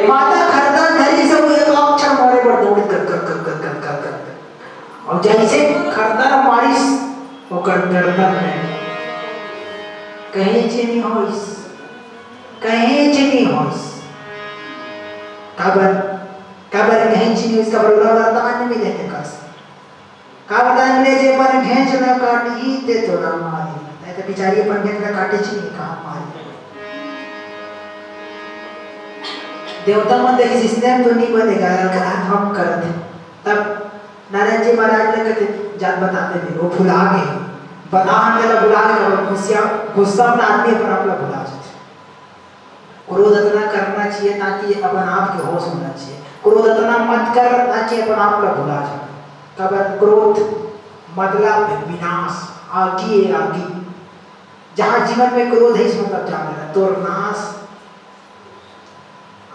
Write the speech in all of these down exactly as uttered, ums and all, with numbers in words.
माता खरदन धरी सब एक अक्षर मारे बर दौड़ी कर, कर, कर, कर, कर, कर, कर। अउ जइसे खरदन मारिस, ओकर गर्दन में कहीं चीनी होइस, कहीं चीनी होइस। काबर, काबर कहीं चीनी होइस, काबर ओला वरदान मिले हे कस। का वरदान मिले, जे मन घेंच ला काटही, ते तोला मारही। नहीं तो बिचारी अपन घेंच ला काटे चीनी, कहाँ मारही। देवता मन देखिस, इसने तो नहीं बनेगा, यार, गलत काम करत हे। तब नारद जी महाराज ने कथे, "जात बताते भी, वो भुला गए।" बता हम तेला भुला गए, और गुस्सा, गुस्सा में आदमी अपन आप ला भुला जाथे। क्रोध अतना करना चाहिए, ताकि अपन आप के होश होना चाहिए। क्रोध अतना मत कर, ताकि अपन आप ला भुला जाए। काबर क्रोध मतलब विनाश, आगी है, आगी। जहाँ जीवन में क्रोध है, इस मतलब जान लेना, तोर नाश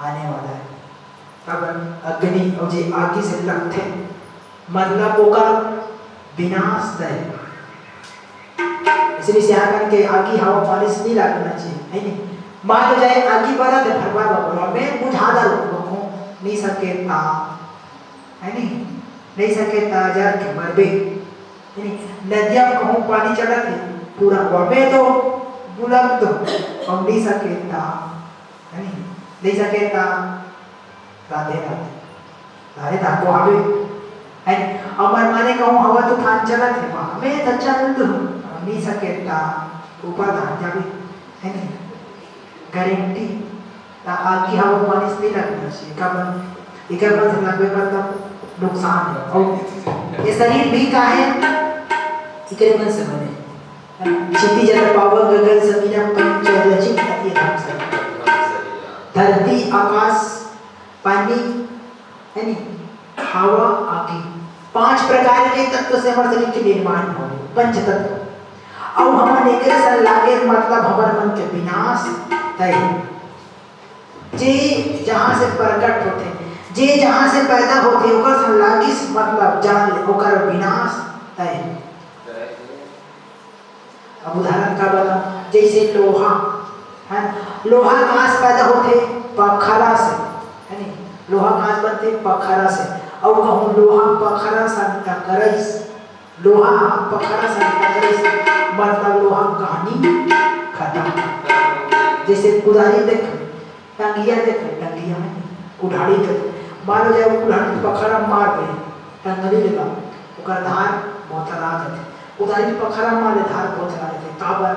आने वाला है। काबर अग्नि अउ जे आगी से लगथे, मतलब ओकर विनाश दे। इसलिए सियान मन के आगी हवा पानी से नहीं लगना चाहिए, है नहीं? मान लो जाए आगी बरत हे, फरवा बबुरा, मैं बुझा डालो, बखो, नहीं सके ता, है नहीं? नहीं सके ता, जर के मरबे, है नहीं? नदिया में कहूँ पानी चलत हे, पूरा हवा में तो बुलंद हो, हम नहीं सके ता, है नहीं? नहीं सके ता, राधे राधे। राधे धाको हावे। है नहीं? अमर माने कहूँ हवा तूफान चलत हे, वहाँ में तो चल दो, नहीं सके ता, ऊपर धान जावे। है नहीं? गारंटी। ता आगी हवा पानी से नहीं लगना चाहिए। काबर? एकर मन से लगबे पर तब नुकसान है। और ये शरीर भी का है? एकरे मन से बने। क्षिति जल पावन गगन समीरा पंच रचित अति धाम शरीर। धरती, आकाश, पानी, है नहीं? हवा, आगी, पांच प्रकार के तत्व से हमर शरीर के निर्माण हो, पंच तत्व। अउ हमन एकरे संग लागे, मतलब हमर मन के विनाश तय हे। जे जहाँ से प्रकट होथे, जे जहाँ से पैदा होथे, ओकर संग लागिस, मतलब जान ले, ओकर विनाश तय हे। अब उदाहरण का बताऊं, जैसे लोहा, है ना? लोहा कहाँ से पैदा होथे? पखरा से, है नहीं? लोहा कहाँ से बनथे? पखरा से। अउ कहूँ लोहा पखरा से टकराइस, लोहा पखरा से टकराइस, मतलब लोहा कहानी खत्म। जैसे कुदारी देख, टंगिया देख, टंगिया में कुल्हाड़ी देख, मान लो जाए वो कुल्हाड़ी पखरा मार दे, टंगरी लगा, ओकर धार मोतरा जाथे। कुदारी पखरा मारे धार पहुंचला देथे। काबर?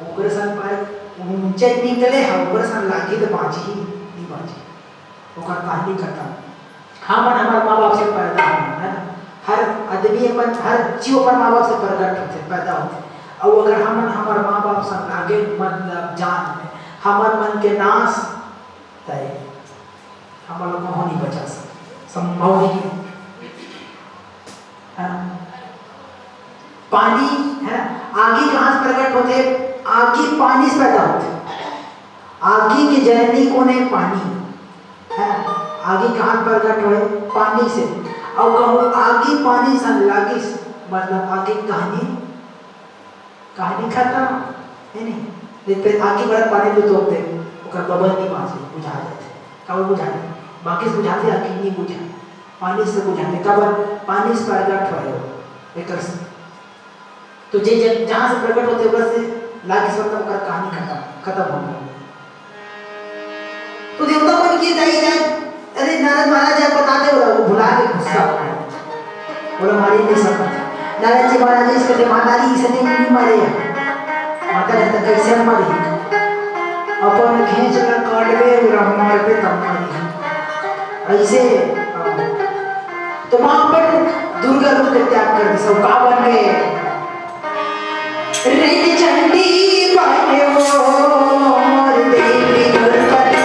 ओकरे सन पाए, ऊंचे निकले ह, ओकरे सन लागी त बांचही, नी बांचही। ओकर कहानी खतम। हमन हमर माँ बाप से पैदा होन, है ना? हर आदमी अपन, हर जीव अपन माँ बाप से प्रकट होथे, पैदा होथे। अउ अगर हमन हमर माँ बाप सन लागे, मतलब जान में, हमर मन के नाश, तय हमन लोग कहूँ नहीं बचा सकते, संभव नहीं है। है ना? पानी, है ना? आगी कहाँ से प्रकट होथे? आगी पानी से पैदा होथे। आगी के जननी कोन हे? पानी, है ना? आगी कहाँ प्रकट होए? पानी से। अउ कहूँ आगी पानी सन लागिस, मतलब आगी कहानी, कहानी खतम, है नहीं? देख, फिर आगी वाला पानी तो तोप दे, ओकर बबल नहीं बाँचे, बुझा जाथे। काबर बुझाथे? बाकी से बुझाथे, आगी नहीं बुझाथे, पानी से बुझाथे। काबर? पानी से प्रकट होए हो, एकर से। तो जे जग-, जहाँ से प्रकट होथे, ओकर से लागिस, मतलब ओकर कहानी खतम, खतम हो गया। तो देवता मन के दाई जाए, अरे नारद महाराज जाए बता दे, ओला वो भुला के गुस्सा हो गया। ओला मारे नहीं सकत। नारद जी महाराज इस कथे, "माता जी, इसने नहीं मारे।" माता कहता, "कैसे मारे?" "अपन घेंच ला काटबे, ओला मारबे तब मारे।" ऐसे, हाँ। तो वहां पर दुर्गा रूप के त्याग कर दी, सब का बन गए? ऋण चंडी बने वो मोर देवी दुर्पति।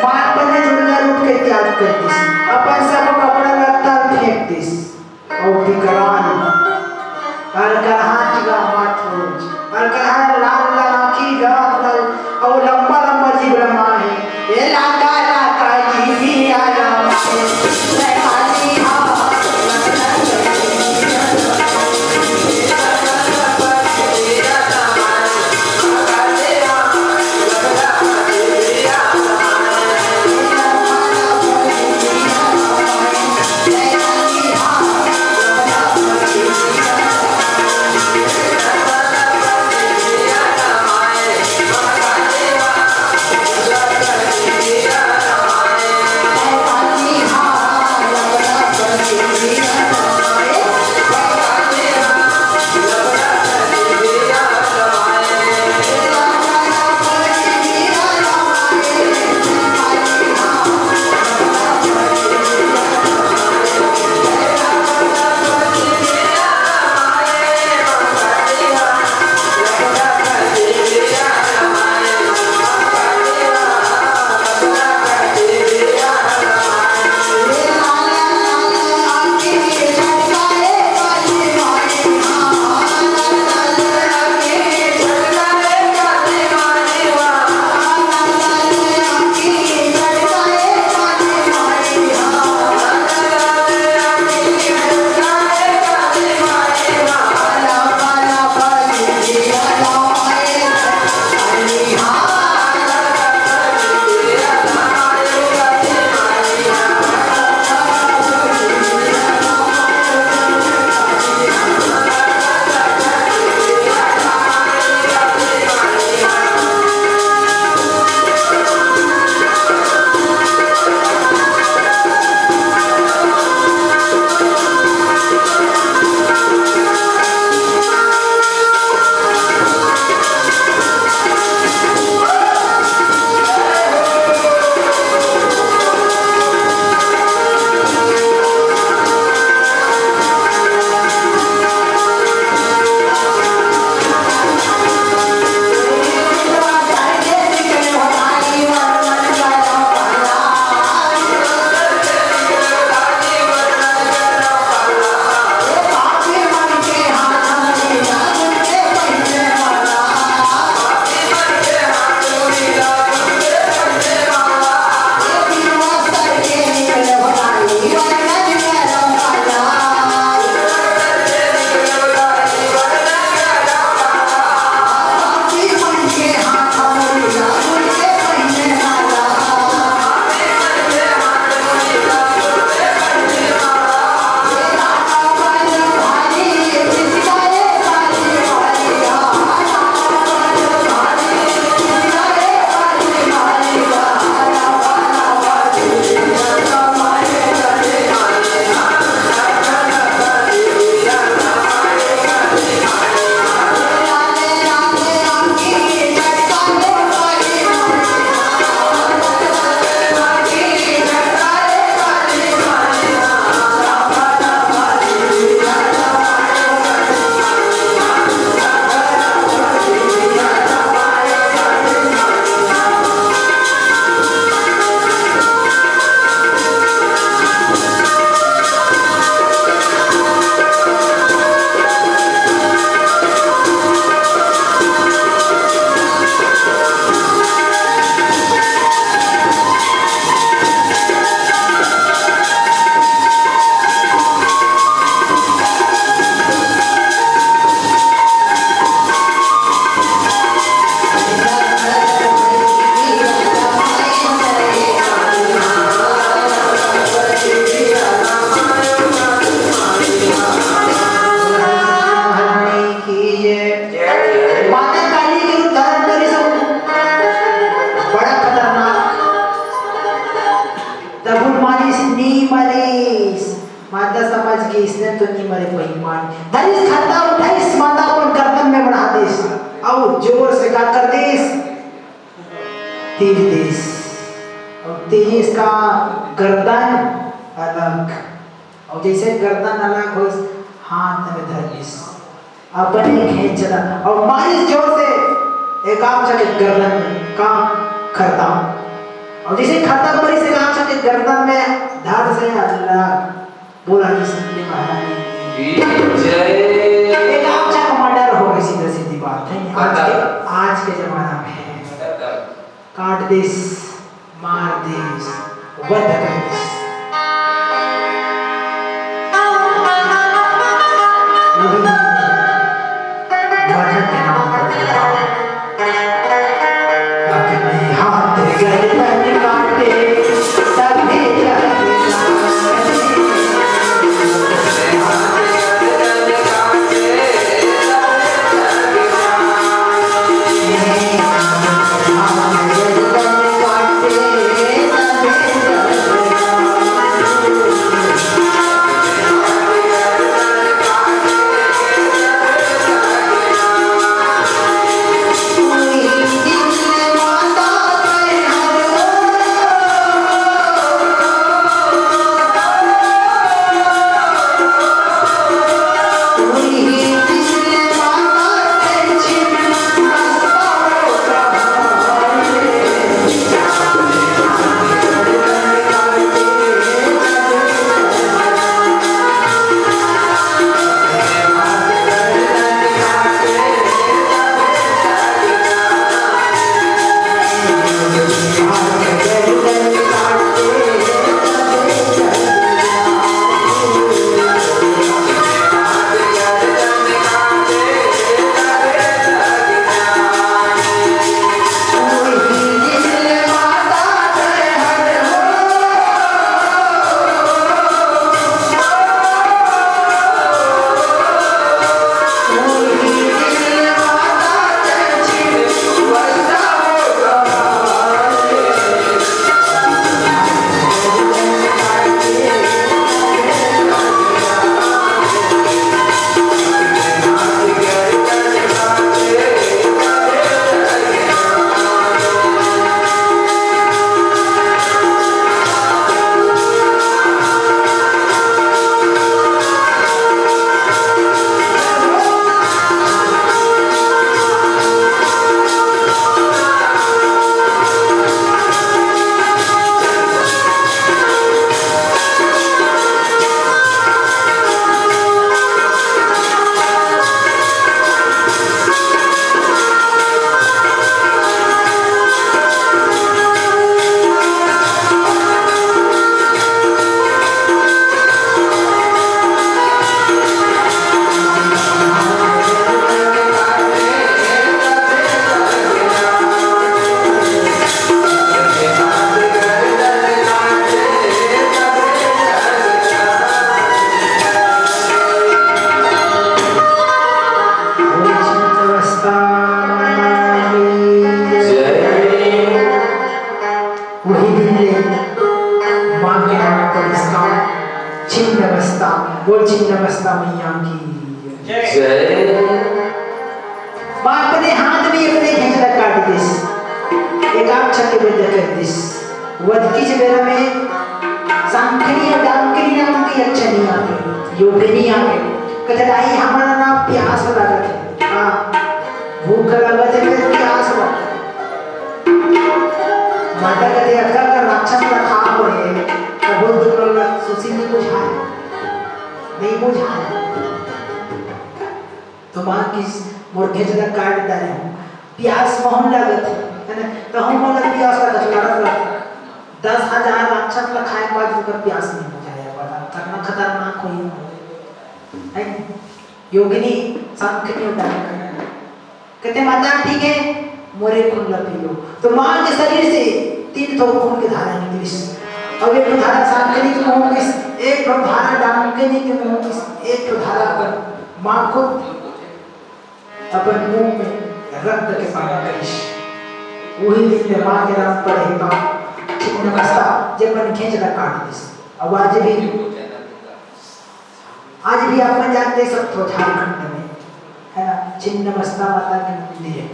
मात बने दुर्गा रूप के त्याग कर दिस, अपन सब कपड़ा लत्ता फेंक दिस, अउ विकराल अलकरहा की गा मात हो, अलकरहा लाल लाल आँखी गा, अउ लंबा लंबा जीभ लमाए हे, ए लाका लाका जीभिया लमाए, जय काली हा। नइ मरे पहिली माँ। धरिस खरता, उठाइस माता अपन गर्दन में बढ़ा दिस, अउ जोर से का कर दिस? तीर दिस। अउ तीरिस का, गर्दन अलग। अउ जइसे गर्दन अलग होइस, हाथ में धर लिस। अपने घेंच ला अउ मारिस जोर से एकाक्षक के गर्दन में, का, खरता। अउ जइसे खरता परिस एकाक्षक के गर्दन में, धड़ से अलग। बोला जी सत्य महारानी की जय। एकाक्षक murder हो गे, सीधा सीधी बात हे। आज के, आज के जमाना में काट दिस, मार दिस, वध कर दिस। वही वध के नाम पर अपने हाथ गर्दन काटे, सभी जग जाने। वही दिन ले माँ के नाम पर इसका छिन्न बस्ता, बोल छिन्न बस्ता मैया की जय। माँ अपने हाथ में अपने घेंच ला काट दिस, एकाक्षक के वध कर दिस। वध के बेरा में सांखनी अउ डांकनी नाम के यक्षनी आगे, योगिनी आगे। कथे, "दाई, हमन ला ना प्यास लागत हे।" हाँ, भूख लागत हे, कथे, "प्यास लागत हे।" माता कथे, "अतका अगर राक्षस ला खा पड़े, तब वो तुम लोग ला सुशी नहीं बुझाए, नहीं बुझाए।" तो माँ किस मोर घेंच ला काट डारे हूँ, प्यास महूँ लागत हे, है ना? तो हम बोला प्यास लागत हे, लड़त लड़त दस हजार राक्षस ला खाए के बाद ओकर प्यास नहीं बुझाए, बड़ा करना खतरनाक होई, है ना? योगिनी सांखनी उठा के कथे, "माता, ठीक है, मोरे खून ला पी लो।" तो माँ के शरीर से तीन ठो खून के धारा निकलिस, अउ एक ठो धारा सांखनी के मुंह में गिस, एक ठो धारा डांकनी के मुंह में गिस, एक ठो धारा अपन माँ खुद अपन मुंह में रक्त के पान करिस। वही दिन ले माँ के नाम पड़े हे पाप, छिन्न बस्ता, जे अपन घेंच ला काट दिस। अउ आज भी आज भी आप मन जानते सकथो झारखंड में, है ना, छिन्नमस्ता माता के मंदिर है।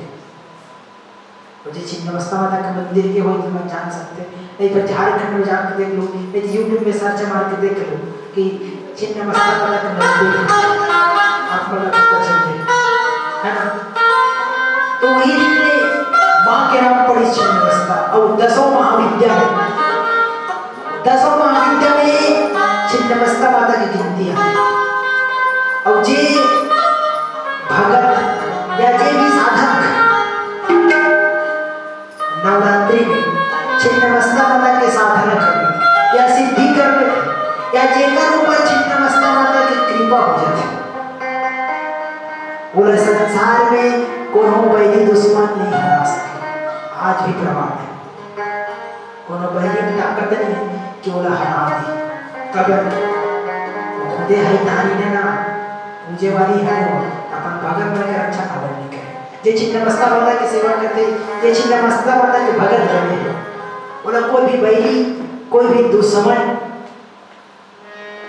वो जे छिन्नमस्ता माता के मंदिर के होई, तो मन जान सकते। नहीं तो झारखंड में जाके देख लो, नहीं तो YouTube में search मार के देख लो कि छिन्नमस्ता माता के मंदिर, आप मन ला पता चल जाए, है ना? तो वही दिन में माँ के नाम पड़ी छिन्नमस्ता, और दसों महाविद्या है। दसों महाविद्या में छिन्नमस्ता माता के गिनती आथे। अउ जे भगत या जे भी साधक नवरात्रि में छिन्नमस्ता माता के साधना करथे या सिद्धि करथे या जेकर ऊपर छिन्नमस्ता माता के कृपा हो जाथे, ओला संसार में कोनो बैरी दुश्मन नहीं हरा सके। आज भी प्रमाण है। कोनो बैरी के ताकत नहीं है कि ओला हरा दे। कबर वो खुदे है तारी ने ना, पूजे वाली है वो, अपन भगत मन के रक्षा काबर नहीं करे। जे छिन्नमस्ता माता के सेवा करथे, जे छिन्नमस्ता माता के भगत बने, ओला कोई भी बैरी, कोई भी दुश्मन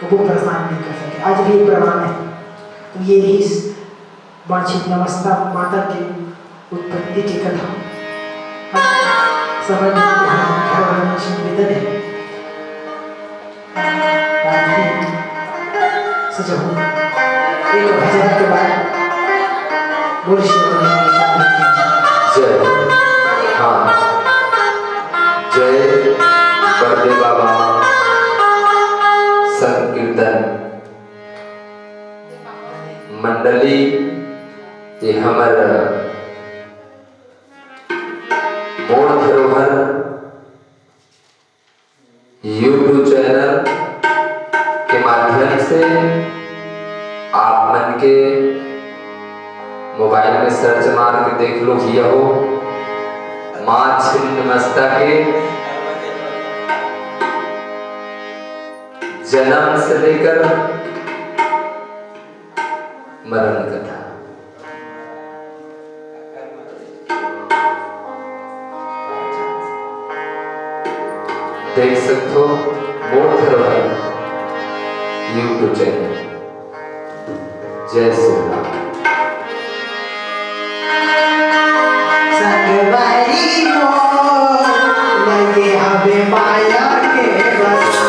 कबो परेशान नहीं कर सके। आज भी ये प्रमाण है। तो ये ही इस माँ छिन्नमस्ता माता के उत्पत्ति की कथा। समय बीतते हैं, घर वाले में निवेदन है। आरती सजहू एक भजन के बाद बोल श्री राम। जय। हाँ। जय बड़दे बाबा संकीर्तन मंडली, ये हमर मोर धरोहर YouTube चैनल के माध्यम से आप मन के मोबाइल में सर्च मार के देख लो भैया हो, माँ छिन्नमस्ता के जन्म से लेकर मरण कथा। देख सकथो मोर धरोहर YouTube चैनल। जय श्री राम। संगवारी मोर लगे हवे माया के बरसात।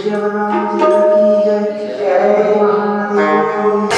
जय राम जी की जय। जय महादेव।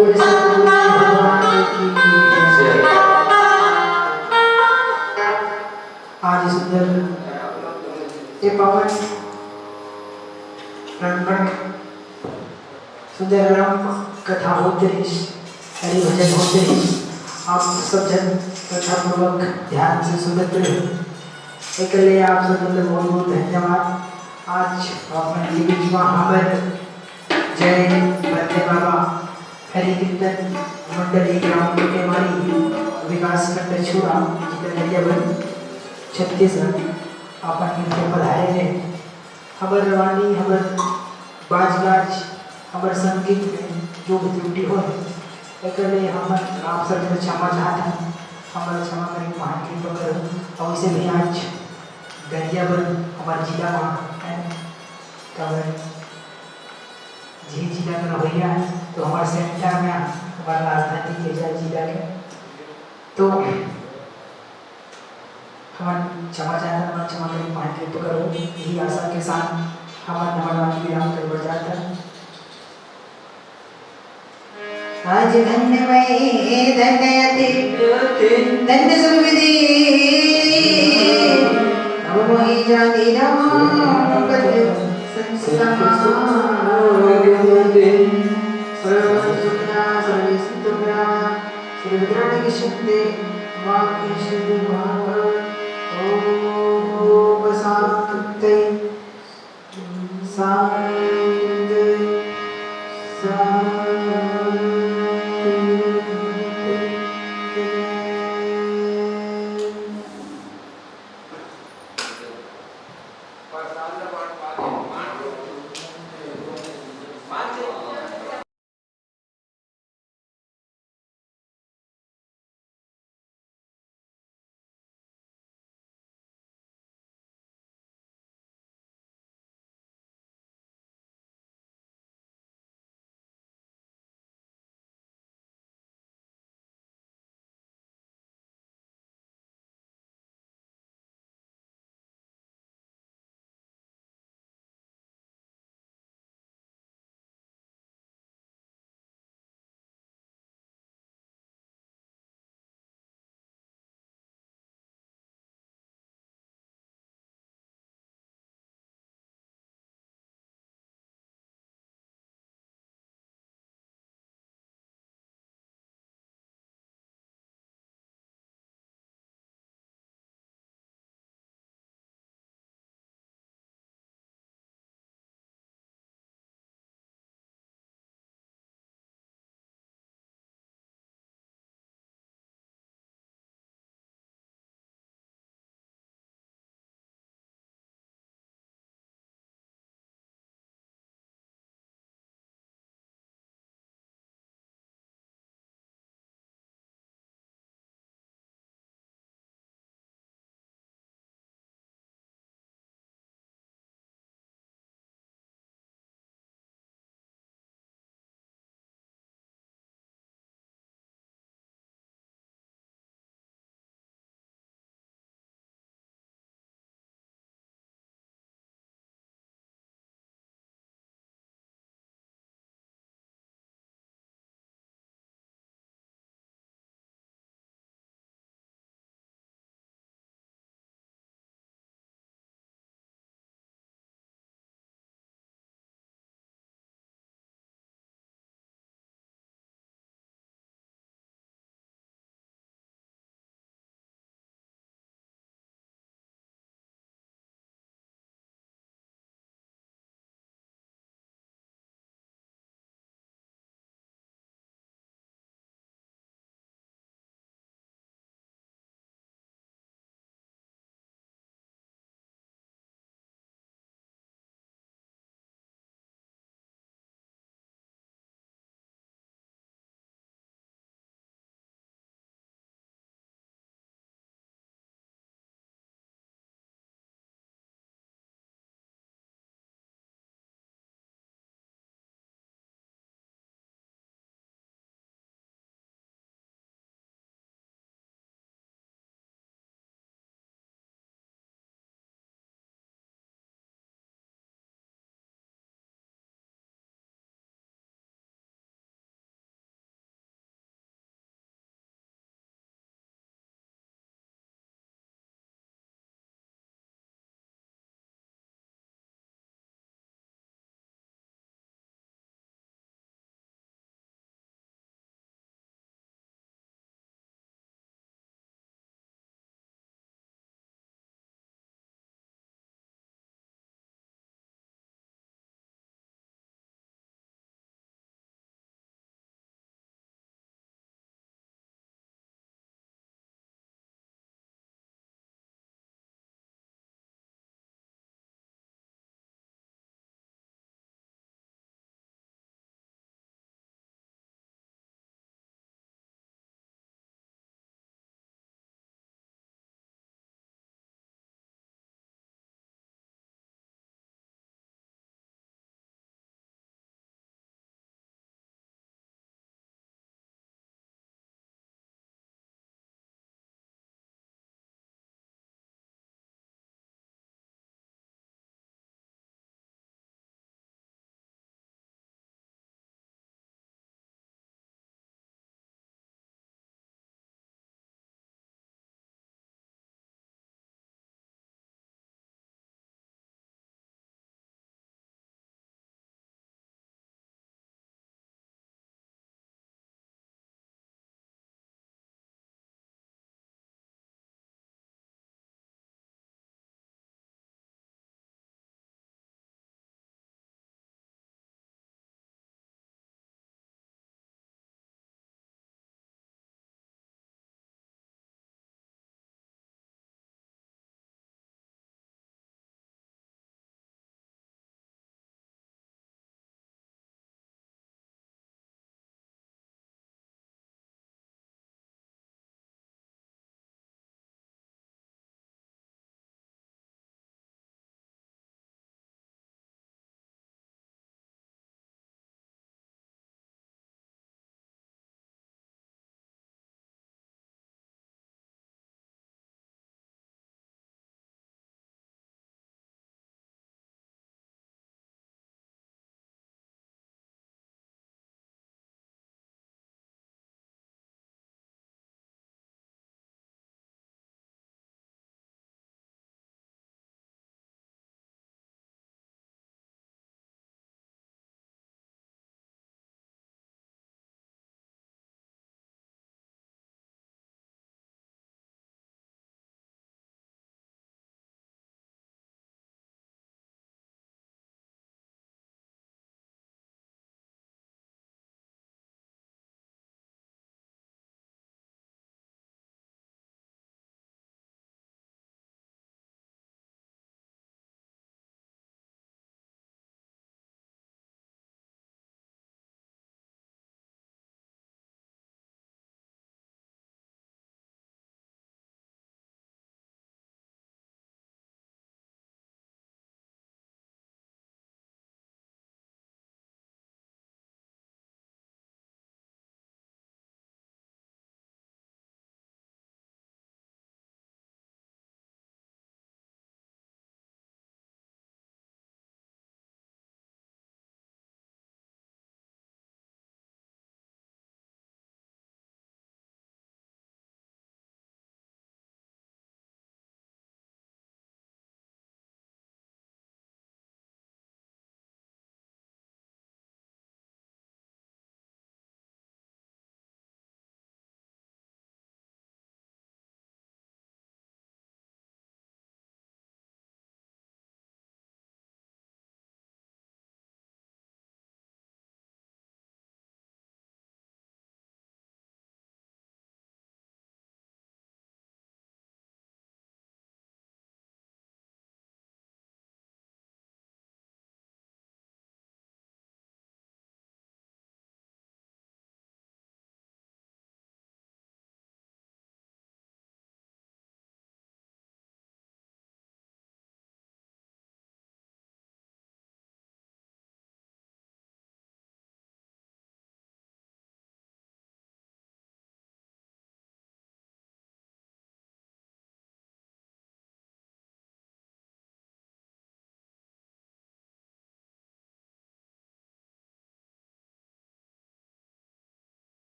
बोले सतगुरु भगवान की जय। आज सुंदर ए पावन रंगमंच सुंदर राम कथा होत रहिस, हरि भजन होत रहिस। आप सब झन श्रद्धापूर्वक ध्यान से सुनत रहे। एकर ले आप सब मन ल बहुत बहुत धन्यवाद। आज आप मन के बीच म हमर जय बंदे बाबा हरि कीर्तन मंडली ग्राम कोटेमारी विकास खंड छुरा जिला गरियाबंद छत्तीसगढ़ अपन मन के पधारे हे। हमर रवानी, हमर बाज गाज, हमर संगीत में जो भी त्रुटि होय, एकर ले हमन आप सब से क्षमा चाहत हन। हमर क्षमा करे के महान कृपा करो। और वैसे भी आज गरियाबंद हमर जिला में है, काबर झी जिला के रवैया है, तो हमर सेंटर में हमर राजधानी के जय जिला के, तो हमन क्षमा चाहत हन, हमन क्षमा करे, माफ कृपा करो। यही आशा के साथ हमन हमर वाणी विराम करे बर जात हन। आज धन्य मैं धन्य अति धन्य सब विधि, अब मोहि जाति राम पद संसार। सर्व सुखिया सर्व सिद्धोया श्री विद्राणी की शक्ति, माँ की शक्ति, माँ का ओम शांति। शांति।